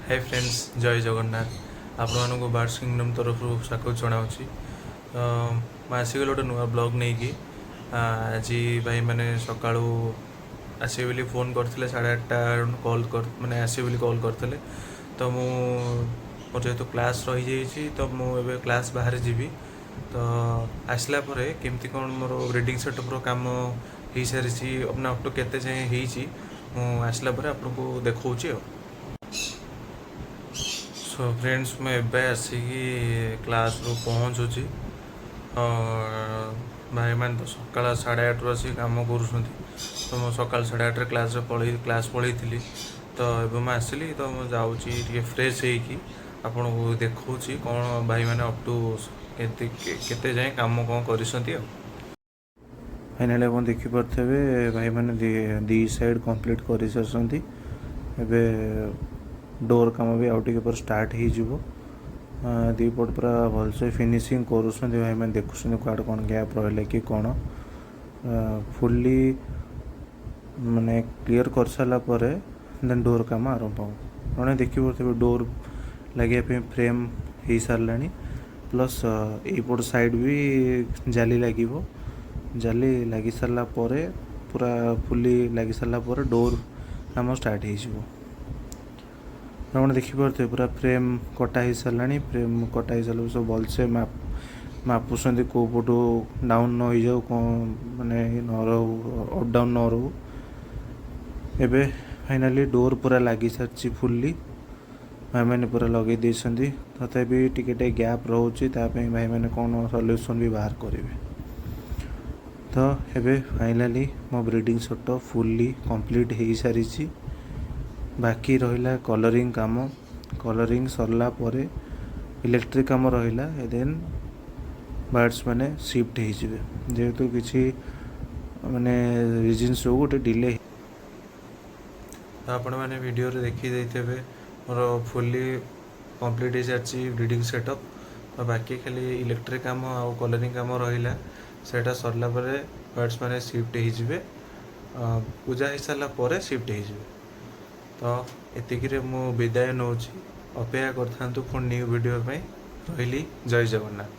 High friends, ଜୟ ଜଗନ୍ନାଥ। ଆପଣମାନଙ୍କୁ birds kingdom ତରଫରୁ ସ୍ୱାଗତ ଜଣାଉଛି। ତ ମୁଁ ଆସିଗଲି ଗୋଟେ ନୂଆ ବ୍ଲଗ୍ ନେଇକି। ଆଜି ଭାଇମାନେ ସକାଳୁ ଆସିବେ ବୋଲି ଫୋନ୍ କରିଥିଲେ, 8:30 କଲ୍ କରି, ମାନେ ଆସିବେ ବୋଲି କଲ୍ କରିଥିଲେ। ତ ମୁଁ ମୋର ଯେହେତୁ କ୍ଲାସ୍ ରହିଯାଇଛି, ତ ମୁଁ ଏବେ କ୍ଲାସ୍ ବାହାରେ ଯିବି। ତ ଆସିଲା ପରେ କେମିତି କ'ଣ ମୋର ବ୍ରିଡ଼ିଂ ସେଟଅପ୍ର କାମ ହେଇସାରିଛି, ମାନେ ଅପ୍ ଟୁ କେତେ ଯାଏଁ ହେଇଛି, ମୁଁ ଆସିଲା ପରେ ଆପଣଙ୍କୁ ଦେଖାଉଛି। ଆଉ ସୋ ଫ୍ରେଣ୍ଡସ୍, ମୁଁ ଏବେ ଆସିକି କ୍ଲାସ୍ରୁ ପହଞ୍ଚୁଛି। ଭାଇମାନେ ତ ସକାଳ 8:30ରୁ ଆସିକି କାମ କରୁଛନ୍ତି। ତ ମୁଁ ସକାଳ 8:30ରେ କ୍ଲାସ୍ରେ ପଳେଇ କ୍ଲାସ୍ ପଳେଇଥିଲି। ତ ଏବେ ମୁଁ ଆସିଲି, ତ ମୁଁ ଯାଉଛି ଟିକେ ଫ୍ରେଶ୍ ହେଇକି ଆପଣଙ୍କୁ ଦେଖାଉଛି କ'ଣ ଭାଇମାନେ ଅପ୍ ଟୁ କେତେ କେତେ ଯାଏଁ କାମ କ'ଣ କରିଛନ୍ତି। ଆଉ ଫାଇନାଲି ଆପଣ ଦେଖିପାରୁଥିବେ, ଭାଇମାନେ ଦି ସାଇଡ଼୍ କମ୍ପ୍ଲିଟ୍ କରିସାରିଛନ୍ତି। ଏବେ ଡୋର୍ କାମ ବି ଆଉ ଟିକେ ପରେ ଷ୍ଟାର୍ଟ ହେଇଯିବ। ଦୁଇ ପଟ ପୁରା ଭଲସେ ଫିନିସିଂ କରୁଛନ୍ତି ଭାଇମାନେ। ଦେଖୁଛନ୍ତି କୁଆଡ଼େ କ'ଣ ଗ୍ୟାପ୍ ରହିଲା କି କ'ଣ। ଫୁଲି ମାନେ କ୍ଲିଅର୍ କରିସାରିଲା ପରେ ଦେନ୍ ଡୋର୍ କାମ ଆରମ୍ଭ ହେବ। ଆପଣ ଦେଖିପାରୁଥିବେ, ଡୋର୍ ଲାଗିବା ପାଇଁ ଫ୍ରେମ୍ ହେଇସାରିଲାଣି। ପ୍ଲସ୍ ଏଇପଟ ସାଇଡ଼୍ ବି ଜାଲି ଲାଗିବ। ଜାଲି ଲାଗି ସାରିଲା ପରେ, ପୁରା ଫୁଲି ଲାଗି ସାରିଲା ପରେ ଡୋର୍ କାମ ଷ୍ଟାର୍ଟ ହେଇଯିବ। ଆପଣ ଦେଖିପାରୁଥିବେ, ପୁରା ଫ୍ରେମ୍ କଟା ହେଇସାରିଲାଣି। ଫ୍ରେମ୍ କଟା ହେଇସାରିଲା ପରେ ସବୁ ଭଲସେ ମାପୁଛନ୍ତି, କେଉଁ ପଟୁ ଡାଉନ୍ ନ ହେଇଯାଉ, କ'ଣ ମାନେ ନ ରହୁ, ଅପ୍ ଡାଉନ୍ ନ ରହୁ। ଏବେ ଫାଇନାଲି ଡୋର୍ ପୁରା ଲାଗିସାରିଛି। ଫୁଲି ଭାଇମାନେ ପୁରା ଲଗେଇ ଦେଇଛନ୍ତି। ତଥାପି ଟିକେ ଟିକେ ଗ୍ୟାପ୍ ରହୁଛି, ତା ପାଇଁ ଭାଇମାନେ କ'ଣ ସଲ୍ୟୁସନ୍ ବି ବାହାର କରିବେ। ତ ଏବେ ଫାଇନାଲି ମୋ ବ୍ରିଡ଼ିଂ ସେଟଅପ୍ ଫୁଲି କମ୍ପ୍ଲିଟ୍ ହେଇସାରିଛି। ବାକି ରହିଲା କଲରିଂ କାମ। କଲରିଂ ସରିଲା ପରେ ଇଲେକ୍ଟ୍ରିକ୍ କାମ ରହିଲା, ଦେନ୍ ବାର୍ଡ଼ସ୍ ମାନେ ସିଫ୍ଟ ହେଇଯିବେ। ଯେହେତୁ କିଛି ମାନେ ରିଜିନ୍ସ ଯୋଗୁଁ ଗୋଟେ ଡିଲେ ତ ଆପଣମାନେ ଭିଡ଼ିଓରେ ଦେଖି ଦେଇଥିବେ, ମୋର ଫୁଲି କମ୍ପ୍ଲିଟ୍ ହେଇସାରିଛି ବ୍ରିଡ଼ିଂ ସେଟଅପ୍। ତ ବାକି ଖାଲି ଇଲେକ୍ଟ୍ରିକ୍ କାମ ଆଉ କଲରିଂ କାମ ରହିଲା। ସେଇଟା ସରିଲା ପରେ ବାର୍ଡ଼ସ୍ ମାନେ ସିଫ୍ଟ ହେଇଯିବେ। ପୂଜା ହେଇସାରିଲା ପରେ ସିଫ୍ଟ ହେଇଯିବେ। ତ ଏତିକିରେ ମୁଁ ବିଦାୟ ନେଉଛି। ଅପେକ୍ଷା କରିଥାନ୍ତୁ ପୁଣି ନ୍ୟୁ ଭିଡ଼ିଓ ପାଇଁ। ରହିଲି, ଜୟ ଜଗନ୍ନାଥ।